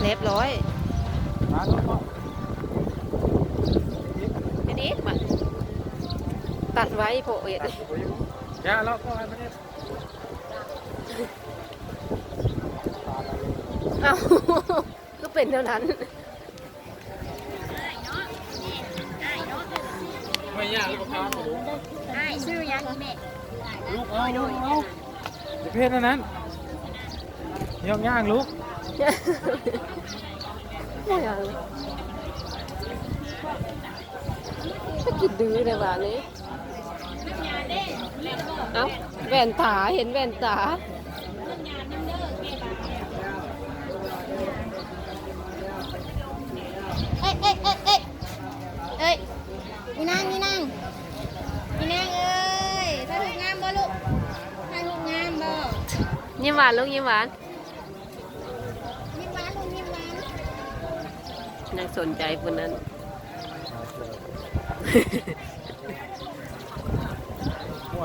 ຮຽບຮ້ອຍ. ມາລົງເນາະ. ເຮັດອີກບັດ ຕັດໄວ້ໂພດເຮັດ. ຢ່າເລາະ ບໍ່ໃຫ້ມັນເຮັດ. ເອົ້າ ຄືເປັນແນວນັ້ນ? ແມ່ຍ່າງລູກ ອ້າຍຊື່ຫຍັງແມ່? ລູກ ເອົາ ລູກ ເອົາ ຢ່າໄປເຮັດອັນນັ້ນ. ຍ່ອງຍ່າງລູກ. ໄປກິນດື້ແດ່ບາດນີ້. ເອົ້າ ແວ່ນຕາ ເຫັນແວ່ນຕາ. ເອີຍ ເອີຍ ເອີຍ ເອີຍ ເອີຍ ອີນາງ ອີນາງ ອີນາງເອີຍ ຖ່າຍຮູບງາມບໍ່ລູກ? ຖ່າຍຮູບງາມບໍ່? ຍິ້ມຫວານລູກ ຍິ້ມຫວານ. ຍິ້ມຫວານລູກ ຍິ້ມຫວານ. ຍັງສົນໃຈຜູ້ນັ້ນ.